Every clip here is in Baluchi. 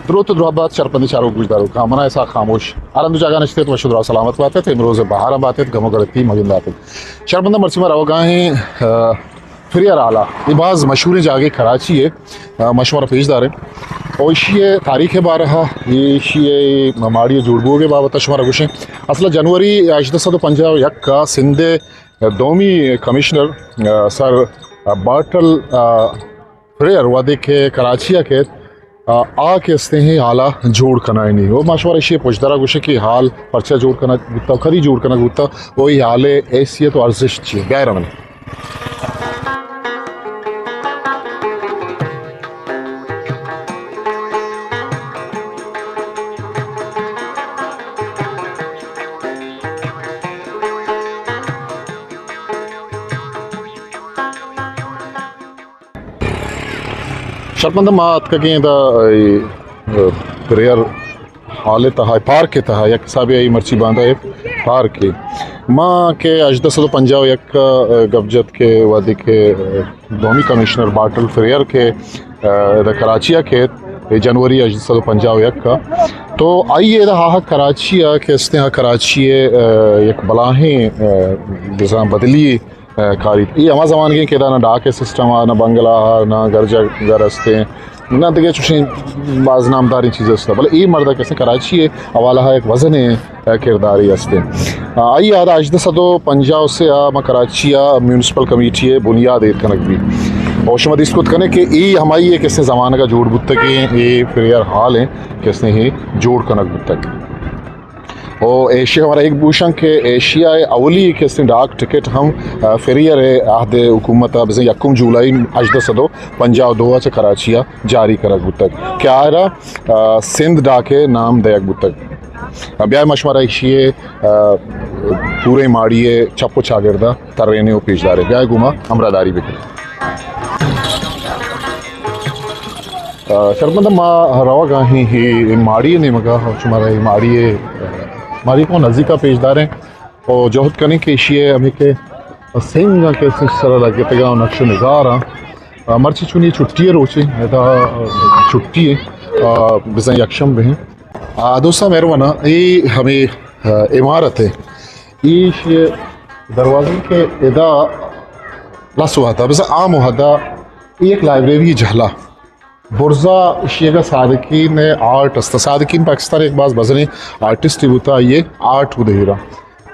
دروت و دراہ بات شرپندیں چاروک گوشداروکاں، من آں اسحاق خاموش۔ ہر ہند و جاگہ نشتیت وش و دراہ سلامت باتیت، امروز بہار ءَ باتیت، گم و گڑتی مہ گنداتیت۔ شرپنداں مرچی ما روگا ایں، آ، فریئر ہال ءَ۔ اے باز مشہوریں جاگہے کراچی ءِ، آ، ما شمارا پیش داریں۔ او ایشی ءِ تاریخ ءِ بارہ ءَ، ایشی ءِ ماڑی ءِ جوڑ بوگ ءِ بابت ءَ شمارا گوشیں۔ اصل ءَ جنوری ہژدہ سد و پنجاہ و یک ءَ سندھ ءِ دومی کمشنر، آ، سر بارٹل، آ، فریئر وہدے کہ کراچی ءَ کیت، آ، آ کہ استیں ہال ءَ جوڑ کنائینی۔ او ما شمارا ایشی ءِ پژدر ءَ گوشیں کہ ہال پرچا جوڑ کنگ بوتا، کدی جوڑ کنگ بوتا، او اے ہال ءِ حیثیت و ارزشت چی ایں؟ بیا رونیں۔ شرپنداں ما اتکگیں ادا، اے، پریئر ہال ءِ تہا، پارک ءِ تہا، یک حسابے آئی مرچی باندا اے پارک اے۔ ما کہ ہژدہ سد و پنجاہ و یک ءَ گپ جت کہ وہدے کہ دومی کمشنر بارٹل فریئر کہ ادا کراچی ءَ کیت، اے جنوری ہژدہ سد و پنجاہ و یک ءَ، تو آئی ادا آہگ کراچی ءَ کہ استیں، آ کراچی ءِ، آ، یک بلاہیں، آ، بزاں بدلی آ، کاریت۔ اے ہما زمانگے کہ ادا نہ ڈاک ءِ سسٹم ءَ، نہ بنگلہ ءَ، نہ گرجا گھر استیں، نہ دگہ چوشیں باز نامداریں چیز است، بلے اے مرد ءَ کہ استیں کراچی ءِ حوالہ ءَ یک وزنیں، آ، کردارے استیں۔ آ، آئی ءَ ادا ہژدہ سد و پنجاہ و سے ءَ ما کراچی ءَ میونسپل کمیٹی ءِ بنیاد ایر کنگ بی۔ اور شما دیست کت کنے کہ اے ہمائی ءِ کہ استیں زمانگ ءَ جوڑ بوتگیں، اے فریئر ہال ایں کہ استیں اے جوڑ کنگ بوتگ۔ او ایشی ہمارا ایک بوشن کہ ایشی ءِ اولی کہ استیں ڈاک ٹکٹ ہم، آ، فریئر ءِ عہد ءِ حکومت ءَ بزاں یکم جولائی ہژدہ سد و پنجاہ و دو ءَ چہ کراچی ءَ جاری کنگ بوتگ کہ آئرا، آ، سندھ ڈاک ءِ نام دئیگ بوتگ۔ آ، بیا ما شمارا ایشی ءِ، آ، پوریں ماڑی ءِ چپ و چاگرد ءَ ترینیں و پیش داریں۔ بیا گوں ما ہمراہداری بکنیں۔ آ، شرپنداں ما روگ ءَ ایں اے ماڑی ءِ نیمگ ءَ، شمارا اے ماڑی ءِ، ماڑی کو نزیک ءَ پیش داریں اور جہد کنیں کہ ایشی ءِ ہمے کہ سنگ ءَ کہ سنگ سرا لگتگ ءَ نقش و نگار ءَ۔ آ، مرچی چونی چھٹی ءِ روچے، ادا چھٹی ءِ، آ، بزاں یکشنبہ ایں۔ آ، دوستاں مہرباناں، اے ہمے، آ، عمارت اے۔ ایشی ءِ دروازگ کہ ادا لس وہدا، بزاں عام وہدا اے یک لائبریری جہلا۔ برزا ایشی ءَ صادقین ءِ آرٹ است۔ صادقین پاکستان ءِ یک باز مزنیں آرٹسٹے بوتا، آئی ءِ آرٹ اود ءَ ہیرا۔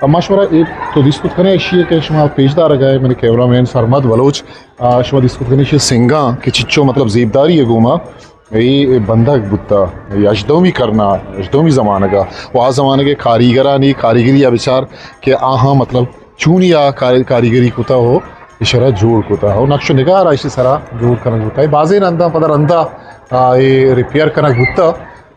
اما شمارا اے تو دیست کت کنے ایشی ءَ کہ شما پیش دارگ ءَ ئے، منی کیمرہ مین سرمد بلوچ، آ، شما دیست کت کنے ایشی ءِ سنگاں کہ چچو مطلب زیبداری ءِ گوما اے بندگ بوتا، اے ہژدہمی کرنا، ہژدہمی زمانگ ءَ، و آ زمانگ ءِ کاریگرانی کاریگری ءَ بچار کہ آہاں مطلب چونی آ کار-، کاریگری کتا ہو، اشرا جوڑ کتا ہو، نقش و نگار ایشی سرا جوڑ کنگ بوتا۔ اے بازیں رندا پدا رندا، آ، اے ریپیئر کنگ بوتا،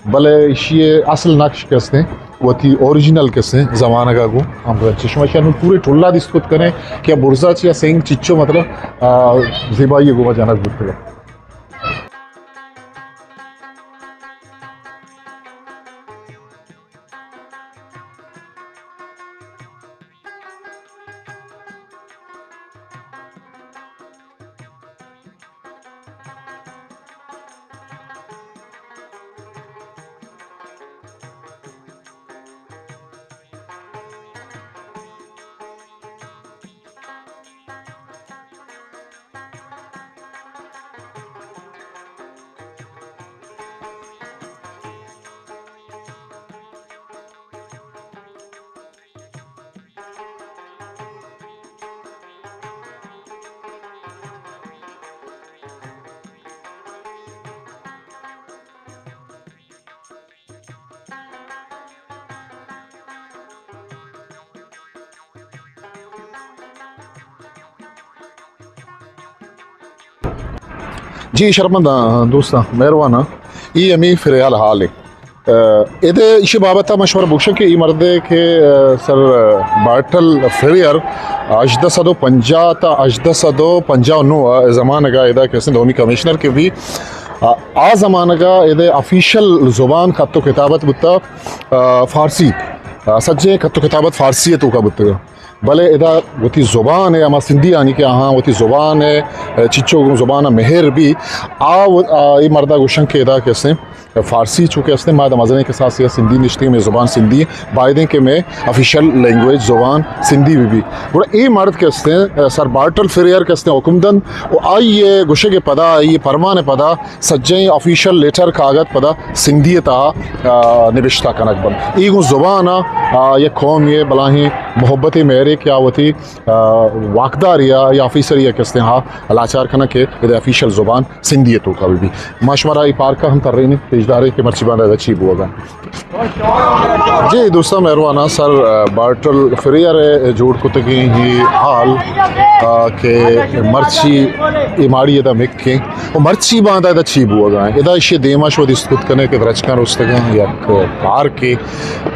بلے ایشی اصل نقش کہ استیں، وتی اوریجنل کہ استیں زمانگ ءَ گوں ہم رنچ۔ شما ایشی انو پورے ٹولا دیست کت کنے کہ برزا چیا سنگ چچو مطلب، آ، زیبائی ءِ گوما جنگ بوتگ۔ جی شرمندہ دوستاں، مہرباناں، اے ہمے فریئر ہال اے۔ آ، ادے ایشی بابت ءَ من شمارا بگوشاں کہ اے مردے کہ، آ، سر، آ، بارٹل فریئر ہژدہ سد و پنجاہ تا ہژدہ سد و پنجاہ و نو ءِ زمانگ ءَ ادا کہ استیں دومی کمشنر کہ بی، آ، آ زمانگ ءَ ادے آفیشل زبان خط و کتابت بوتا، آ، فارسی، آ، سجیں خط و کتابت فارسی ءِ توکا بوتگ۔ بلے ادا وتی زبان ءِ، ہما سندھی آنی کہ آہاں وتی زبان ءِ، چچو گوں زبان ءَ مہر بی، آ و-، آ، اے مردا گوشن کہ ادا کہ استیں فارسی چونکہ استیں، ما ادا مزنیں کساسے ءَ سندھی نشتگیں، مئے زبان سندھی، بایدیں کہ مئے آفیشل لینگویج زبان سندھی بہ بی۔ گڑا اے مرد کہ استیں، سر بارٹل فریئر کہ استیں حکم دنت و آئی ءِ گوشگ ءِ پدا، آئی ءِ پرمان ءِ پدا سجہیں آفیشل لیٹر کاگد پدا سندھی ءِ تہا، آ، نبشتہ کنگ بنت۔ اے گوں زبان ءَ، آ، یک قومے ءِ بلاہیں محبتے، مہرے کہ آ وتی، آ، واکدارے ءَ یا آفیسرے ءَ کہ استیں ہا لاچار کناں کہ ادا آفیشل زبان سندھی ءِ توکا بہ بی۔ ما شمارا اے پارک ءَ ہم ترینیں، پیش داریں کہ مرچی باندا ادا چی بوگا۔ جی دوستاں مہرواناں، سر، آ، بارٹل فریئر ءِ جوڑ کتگیں اے ہال، آ، کہ مرچی اے ماڑی ادا مک ایں و مرچی باندا ادا چی بوگا ایں۔ ادا ایشی دیما شما دیست کت کنے کہ درچکاں رستگاں یک پارکے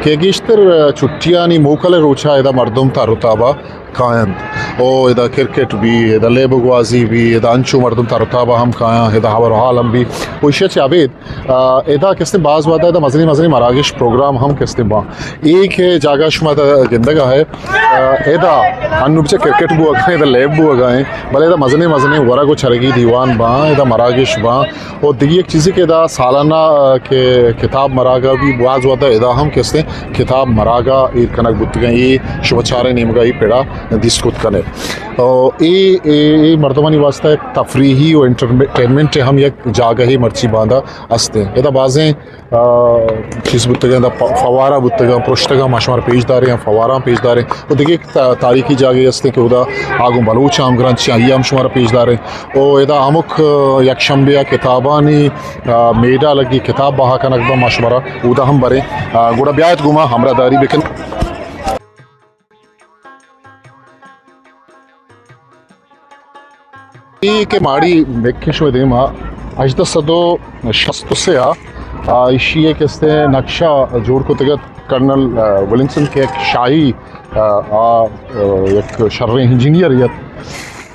کہ گیشتر چھٹیانی موکل ءِ روچا ادا مردم تر و تابا کاینت۔ او ادا کرکٹ بی، ادا لیب گوازی بی، ادا انچو مردم تر و تابا ہم کایاں، ادا ہبر و حال ہم بی۔ و ایشی چہ ابید، آ، ادا کہ استیں باز وہدا ادا مزنیں مزنیں مراگش پروگرام ہم کہ استیں باں۔ اے کہ جاگہ شما ادا گندگا ہے، آ، ادا انو بچہ کرکٹ بوگا ایں، ادا لیب بوگا ایں، بلے ادا مزنیں مزنیں ورگ و چرگی دیوان باں، ادا مراگش باں۔ و دگہ یک چیزے کہ ادا سالانہ، آ، کہ کتاب مراگہ بی، باز وہدا ادا ہم کہ استیں کتاب مراگہ ایر کنگ بوتگاں۔ اے شما چاریں نیمگا اے پڑا دیست کت کنے۔ او اے، اے، اے مردمانی واسطہ یک تفریحی و انٹرٹینمنٹ ہم یک جاگہے مرچی باندا استیں۔ ادا بازیں، آ، چیز بوتگاں، ادا پ-، فوارہ بوتگاں، پرشتگاں، ما شمارا پیش داریں، فواراں پیش داریں۔ و دگہ یک تا-، تاریخی جاگہے استیں کہ ادا آگوں بلوچ ہمگرنچ، آئی ہم شمارا پیش داریں۔ او ادا ہمک، آ، یک شنبے ءَ کتابانی، آ، میڑہ لگی، کتاب بہا کنگ باں، ما شمارا اودا ہم بریں۔ آ، گڑا بیایت گوں ما ہمراہداری بکن۔ اے کہ ماڑی مک ایں شمئے دیما، ہژدہ سد و شست و سے ءَ، آ، ایشی ءِ کہ استیں نقشہ جوڑ کتگ ات کرنل، آ، ولنگٹن کہ یک شاہی، آ، آ، آ، یک شریں انجینئر ات۔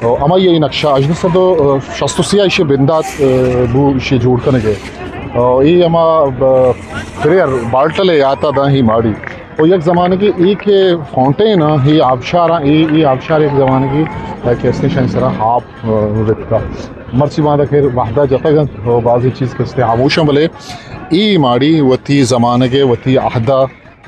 و ہمائی ءِ نقشہ ہژدہ سد و شست و سے ءَ ایشی ءِ بندات، آ، بو ایشی ءِ جوڑ کنگ ءِ۔ آ، اے ہما، آ، فریئر بارٹل ءِ یات ءَ داں اے ماڑی۔ و یک زمانگے اے کہ فاؤنٹین آں، اے آبشار آں، اے، اے آبشار یک زمانگے، آ، کہ استیں شاہی سرا آپ، آ، رتکا۔ مرچی باندا خیر وہدا جتگ انت، و بازیں چیز کہ استیں ہاموش آں، بلے اے ماڑی وتی زمانگ ءِ وتی عہد ءَ،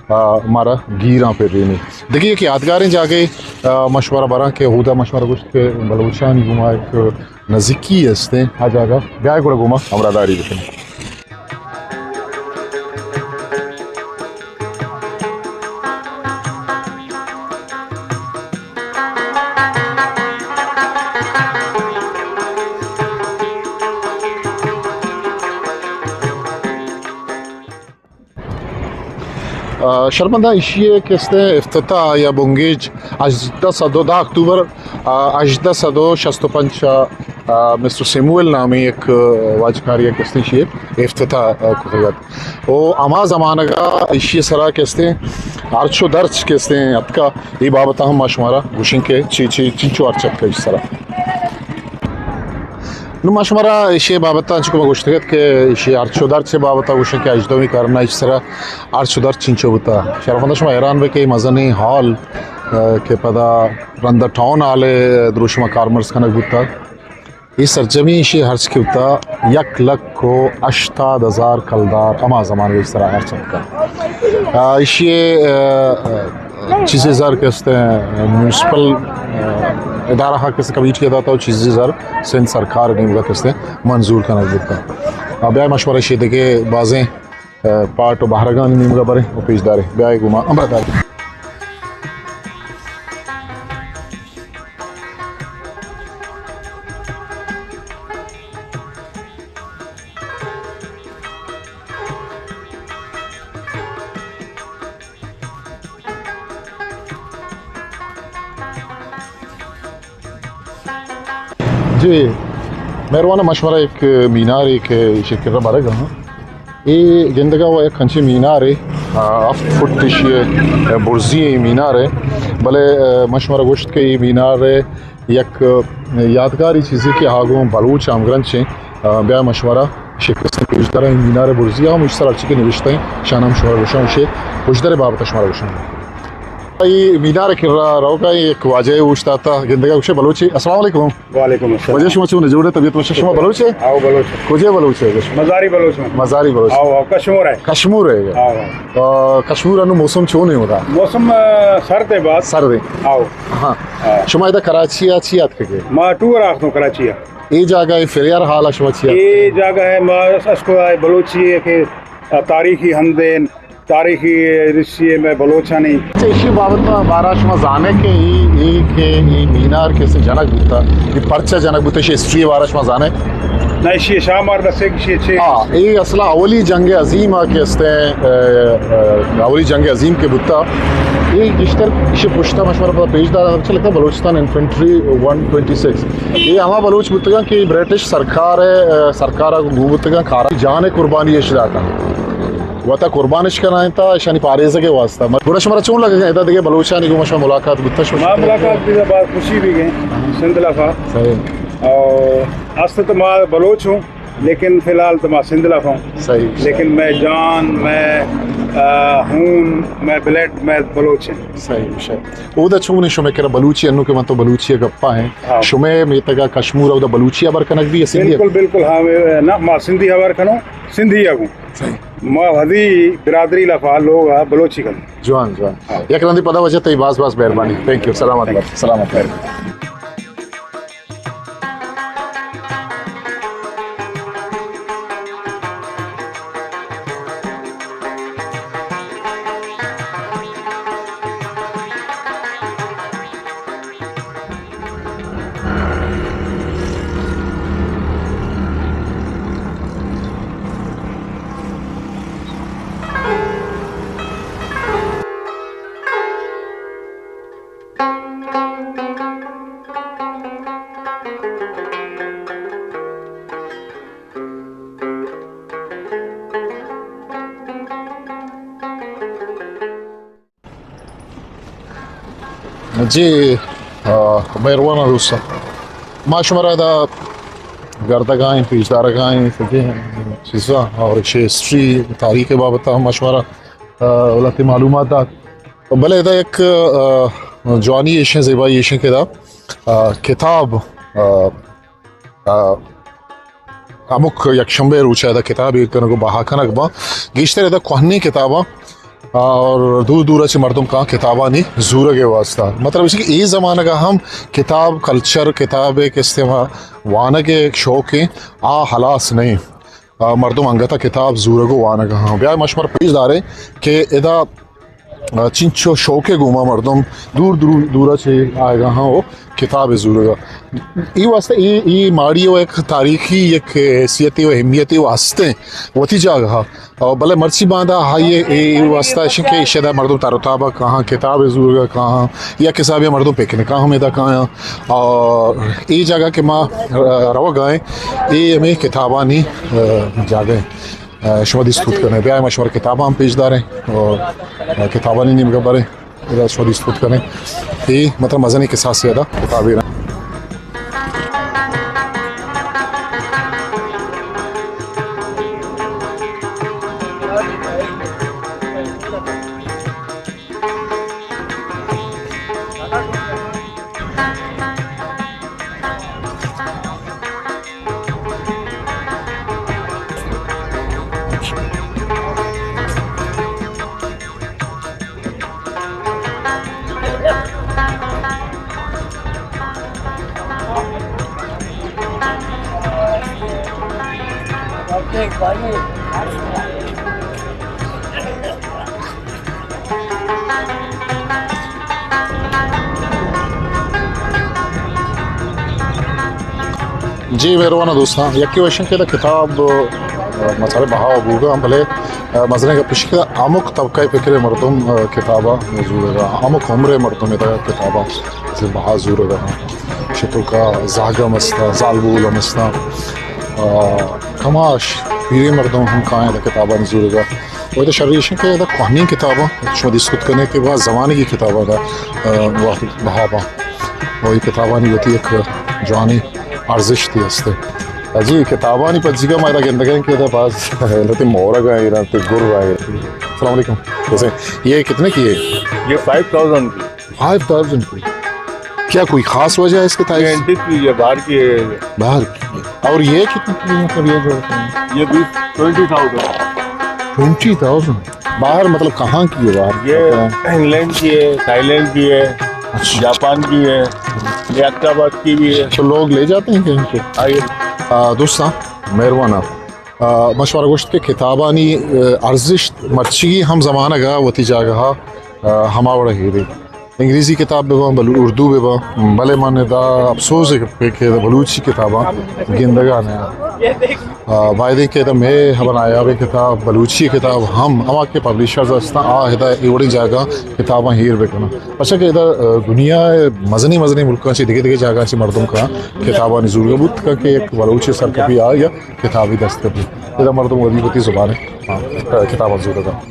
آ، مارا گیراں پرینی۔ دگہ یک یادگاریں جاگہے، آ، ما شمارا براں کہ اودا ما شمارا گوشت کہ بلوچانی گوما یک نزیکی استیں آ جاگہ۔ بیائے گڑا گوما ہمراہداری بکنیں۔ آ، شرمندہ ایشی ءِ کہ استیں افتتاح یا بنگیج ہژدہ سد و دہ اکتوبر، آ، ہژدہ سد و شست و پنچ ءَ، آ، مسٹر سیموئل نامیں یک، آ، واجکارے ءَ کہ استیں ایشی ءِ افتتاح، آ، کتگ ات۔ او ہما زمانگ ءَ ایشی ءِ سرا کہ استیں ہرچ و درچ کہ استیں اتکا، اے بابت ءَ ہم ما شمارا گوشیں کہ چی، چی، چنچو ہرچ اتکا ایشی سرا۔ نوں ما شمارا ایشی بابت ءَ چکو ما گوشتگ ات کہ ایشی ہرچ و درچ ءِ بابت ءَ گوشیں کہ ہژدہمی کرن ءَ ایشی سرا ہرچ و درچ چنچو بوتا۔ شرمندہ شما حیران بے کہ اے مزنیں ہال، آ، کہ پدا رندا ٹاؤن ہال ءِ دروشم ءَ کارمرز کنگ بوتا۔ اے سرجمی ایشی ہرچ کہ بوتا یک لکھ و ہشتاد ہزار کلدار ہما زمانگ ءَ ایشی سرا ہرچ اتکا۔ آ، ایشی، آ، آ، چیزے زر کہ استیں میونسپل، آ، ادارہ ہا کہ استیں کمیٹی ءَ داتا و چیزے زر سندھ سرکار ءِ نیمگا کہ استیں منظور کنگ بوتا۔ آ، بیائے ما شمارا ایشی دگہ بازیں، آ، پارٹ و بہرگانی نیمگا بریں و پیش داریں۔ بیائے گوما ہمراہ داریں۔ جی، مہروان، ما شمارا یک مینارے کہ ایشی کرا برگ ءَ آں۔ اے گندگ ءَ و یک انچیں مینارے، آ، ہفت فٹ ایشی ءِ برزی ایں مینارے، بلے، آ، ما شمارا گوشت کہ اے مینارے یک یادگاری چیزے کہ آ گوں بلوچ ہمگرنچ ایں۔ آ، بیا ما شمارا ایشی کہ استیں پیش داراں، اے مینار برزی ءَ ہم ایشی سرا ہرچی کہ نوشتہ ایں، اشاں ہم شمارا گوشاں، ایشی پشدر ءِ بابت ءَ شمارا گوشاں۔ اے مینار ءِ کرا روگا یک واجہ اوشتاتا گندگا، گوشے بلوچی۔ السلام علیکم۔ وعلیکم السلام۔ واجہ شما چون ئے؟ جوڑ ئے؟ طبیعت وش ئے؟ شما بلوچ ئے؟ آؤ، بلوچ۔ کجے بلوچ ئے؟ مزاری بلوچ۔ مزاری بلوچ۔ آؤ، آؤ، کشمور ئے۔ کشمور ئے۔ آؤ، آؤ۔ آ، کشمور انو موسم چون ئے ادا؟ موسم، آ، سرد ئے باز۔ سرد ئے۔ آؤ۔ ہاں۔ ہاں۔ شما ادا کراچی ءَ چی آتکگ ئے؟ ما ٹور آختوں کراچی ءَ۔ اے جاگہ ءِ فریار حال ءَ شما چی آتکگ ئے؟ اے جاگہ ءِ ما اسکو بلوچی ءِ کہ تاریخی ہندیں، تاریخی رشی ءِ مئے بلوچانی۔ اچھا، ایشی بابت ءَ بارہ ءَ شما زان ئے کہ اے، اے کہ اے مینار کسے جنگ بوتا، اے پرچہ جنگ بوتا، ایشی ہسٹری ءِ بارہ ءَ شما زان ئے؟ نہ، ایشی شاہ مار دسے کہ ایشی چے؟ ہاں، اے اصلا اولی جنگ عظیم ءَ کہ استے، اے، اے، اولی جنگ عظیم کہ بوتا، اے گیشتر ایشی پشتا ما شمارا پیش دار، اچھا لگتا Balochistan infantry one twenty six. اے ہما بلوچ بوتگاں کہ برٹش سرکار ءِ، اے، سرکار ءَ گوں بوتگاں، کارا جان ءِ قربانی اش داتاں۔ وتا قربانش کنائینتا اشانی پاریزگ ءِ واسطہ۔ گڑا شمارا چون لگگ ءَ ادا دگہ بلوچانی گوما شما ملاقات بوتا؟ شما ما ملاقات بیتا، باز خوشی بیگ ءَ سندھ لافا۔ صحیح۔ اور اصل تو ما بلوچ ہوں، لیکن فی الحال تو ما سندھ لافا ہوں۔ صحیح۔ لیکن مئے جان، مئے، آ، ہون، مئے بلڈ، مئے بلوچ ہیں۔ صحیح، صحیح۔ اودا چون ئے شمئے کرا بلوچی، انو کہ من تو بلوچی ءَ گپا ہیں۔ ہاں۔ شمئے میتگا کشمور ءَ اودا بلوچی ہبر کنگ بی یا سندھی؟ بالکل، بالکل، ہاں، نہ، ما سندھی ہبر کنوں، سندھی ءَ گوں۔ صحیح۔ ما وھدی برادری لافا لوگ ءَ بلوچی کنوں۔ جوان، جوان۔ ہاں۔ یک رندی پدا واجہ تئی باز باز مہربانی۔ Thank you. سلامت بات۔ سلامت بات۔ جی، آ، مہروان دوستاں، ما شمارا ادا گردگائیں، پیش دارگائیں، چیزاں اور ایشی ہسٹری، تاریخ بابت ہم ما شمارا، آ، لہتے معلومات دات۔ بلے ادا یک، آ، جوانی ایشیں، زیبائی ایشیں کہ ادا، آ، کتاب، آ، آ، ہمک یک شنبے روچ ءَ ادا کتاب ایر کنگ ءُ بہا کنگ باں۔ گیشتر ادا کوہنیں کتاباں اور دور دور ءَ چہ مردم کاں کتابانی زورگ ءِ واسطہ۔ مطلب ایش کہ اے زمانگ ءَ ہم کتاب کلچر، کتاب ءِ کہ استعمال، وانگ ءِ شوق ایں، آ ہلاس نہ ایں۔ آ، مردم انگت ءَ کتاب زورگ ءُ وانگ ءَ ہاں۔ بیا ما شمارا پیش داریں کہ ادا آ، چنچو شوق ءِ گوما مردم دور دور، دور ءَ چہ آیگ ءَ ہاں ءُ کتاب ءِ زورگ ءَ۔ اے واسطہ اے، اے ماڑی ءِ یک تاریخی یک حیثیتے ءُ اہمیتے ءُ ہستیں وتی جاگہ ءَ۔ اور بلے مرچی باندا آئی ءِ اے واسطہ اش کہ ایشی ءَ مردم تر ءُ تاب ءَ کاہاں، کتاب ءِ زورگ ءَ کاہاں، یک حسابے مردم پکنک ءَ ہم ادا کایاں۔ اور اے جاگہ کہ ما، آ، روگ ءَ ایں، اے ہمے کتابانی، آ، جاگہ ایں۔ آ، شما دیست کت کنے۔ بیا ما شمارا کتاباں ہم پیش داریں اور، آ، کتابانی نیمگا بریں۔ ادا شما دیست کت کنے۔ اے مطلب مزنیں کساسے ادا کتابے نا۔ جی مہروان دوستاں، یکے وشیں کہ کتاب، آ، مسئلہ بہا بوگا، بلے، آ، مزنیں گپ اش کہ ہمک طبقہ فکر مردم، آ، کتابا زورگا، ہمک عمر مردم ادا کتابا بہا زورگا۔ شتوکا زہگ ہم استا، زالبول ہم استا، آ، کماش پیریں مردم ہم کائیں ادا کتابانی زورگا۔ و ادا شری ایش کہ ادا کوہنیں کتاباں شما دیست کت کنے کہ باز زمانگی کتاباں ادا، آ، وقت بہا باں۔ و اے کتابانی وتی یک جوانیں ارزشتے ہستے۔ جی، کتابانی پجیگا ما ادا گندگا کہ ادا باز لتے مورگ آئے، لتے گر آئے۔ السلام علیکم۔ جیسے یہ کتنے کی ہے؟ یہ فائیو تھاؤزینڈ کی۔ فائیو تھاؤزینڈ کی۔ کیا کوئی خاص وجہ ہے اس کے تھا؟ یہ اینٹک کی ہے، باہر کی ہے۔ باہر کی ہے۔ اور یہ کتنے کی ہے؟ مطلب یہ جو یہ بھی ٹوئنٹی تھاؤزینڈ۔ Twenty thousand? باہر مطلب کہاں کی ہے باہر؟ یہ انگلینڈ کی ہے، تھائی لینڈ کی ہے، اچھا۔ جاپان کی ہے، یہ اکراباد کی بھی ہے۔ تو لوگ لے جاتے ہیں کہیں پہ؟ آئیے۔ آ، دوستاں، مہربان آپ۔ آ، من شمارا گوشت کہ کتابانی، آ، ارزشت مرچیگی ہم زمانگ ء وتی جاگہ ء، آ، ہما وڑ ء ہیرے۔ انگریزی کتاب بہ باں، بلو-، اردو بہ باں، بلے من ادا افسوز ء کہ، کہ بلوچی کتاباں گندگا نہ آں۔ آ، بایدیں کہ ادا مئے ہما نایابیں کتاب، بلوچی کتاب ہم، ہما کہ پبلشرز ہستاں، آ ادا اے وڑیں جاگہ کتاباں ہیر بہ کناں۔ پرچا کہ ادا، آ، دنیا ء مزنیں مزنیں ملکاں چہ دگہ دگہ جاگہاں چہ مردم کاں کتابانی زورگ بوت کہ یک بلوچ سرکپی آ یا کتابی دست کپی۔ ادا مردم وتی وتی زبان ء، ہاں، کتاباں زورگ ء۔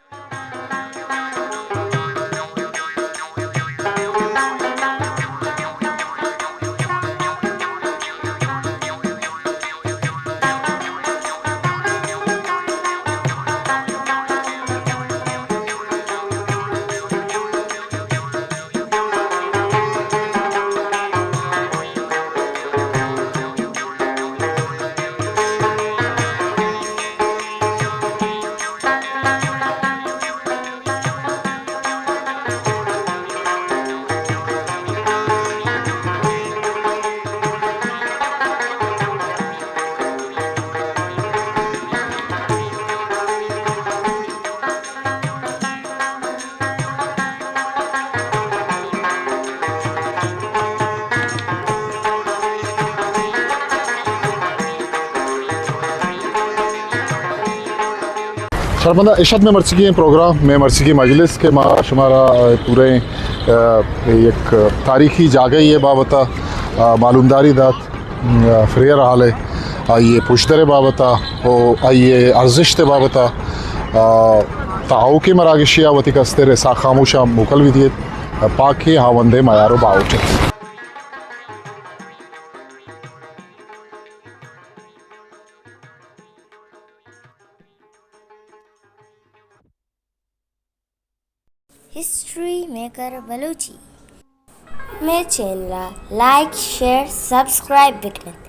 شرمندہ، اشت میں مرچگی پروگرام، میں مرچگی مجلس کہ ما شمارا، آ، پورے، آ، یک تاریخی جاگہ یہ بابت، آ، معلومداری دات۔ فریئر ہال ء آئی ء پشدر ء بابت ء و آئی ء ارزشت ء بابت ء، آ، تاؤکیں مراگشے ء وتی کستر اسحاق خاموش ء موکل بہ دیت۔ پاکیں ہاوند ء میار و باہوٹ ات۔ History maker Balochi. مئے چینل ء لائک، شیئر، سبسکرائب بکن ات۔